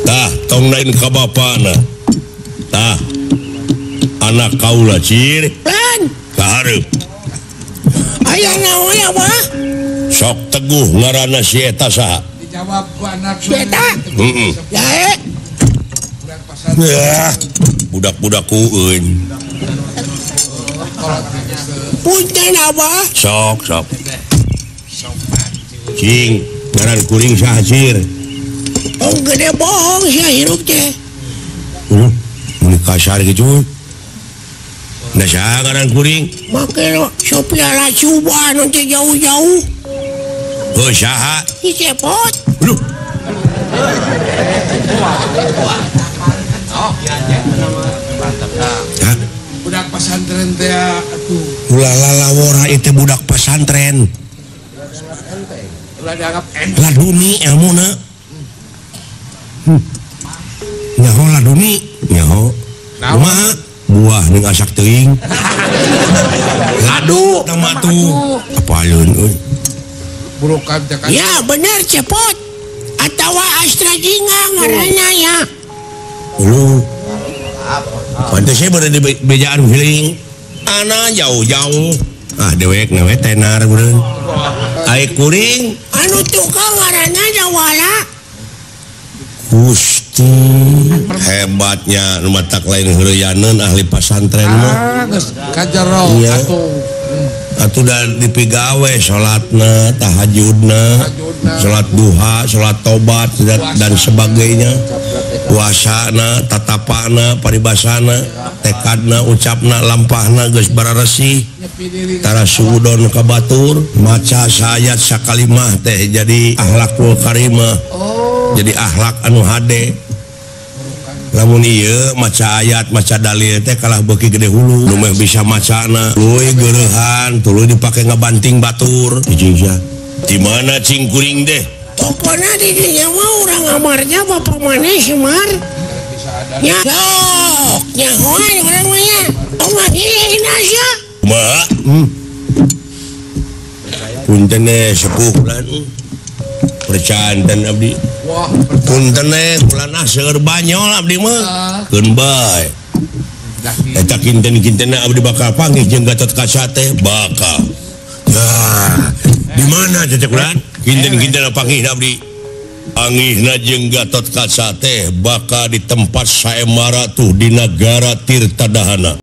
Tah tong lain ka bapana. Tah anak kaula cir. Lan ka hareup. Aya naon ya, Bah? Sok teguh ngaranna si eta saha? Dijawab ku anak si eta. Heeh. Jae. Budak-budak kueun. Punten Abah. Sok sok. Cing, ngaran kuring saha cir? Oh gede bohong sia hirup teh. Mun kasar kitu. Da saha ngaran kuring? Make Sophia Latjuba nu teh jauh-jauh. Heuh saha? Si Cepot. Luh. Hah? Budak pesantren teh atuh. Ulah lalawora ieu teh budak pesantren. Ulah dianggap enteng. Laduni ilmuna. Nyaho laduni, nyaho. Kumaha? Buah ning asak teuing. Ladu tama tuh. Apaleun euy. Burukan teh kan. Ya bener Cepot. Atawa Astra Jingga ngaranna ya. Lu. Pantes beureun di bejaan feeling. Ana jauh-jauh. Ah dewek na we tenar beureun. Ai kuring anu tukang ngaranna Jawala. Gusti hebatnya nu matak lain heureyaneun ahli pasantren mah. Ah geus kajero atuh. Atuh da dipigawe salatna, tahajudna, salat duha, salat tobat dan sebagainya. Puasana, tatapana, paribasana, tekadna, ucapna, lampahna geus bararesih. Tara suudon ka batur, maca saayat sakalimah teh jadi akhlakul karimah. Jadi akhlak anu hade. Lamun ieu maca ayat, maca dalil teh kalah beuki gede hulu. Nu meh bisa macana, tuluy geureuhan, tuluy dipake ngabanting batur. Cicing sia. Di mana cing kuring deh? Pokona di dinya mah urang amarnya bapak maneh Semar. Nya sok, nyahoan urang mah nya. Tong ngahina sia. Kumaha? Punten sepuh bulan. Percanten abdi. Wah, punten bulan seueur banyol abdi mah. Keun bae. Eta kinten-kintenna abdi bakal panggih jeung Gatot Kaca teh bakal. Nah, di mana cecek bulan? Kinten-kintenna panggih abdi. Panggihna jeung Gatot Kaca teh bakal di tempat saemara tuh di nagara Tirta Dahana.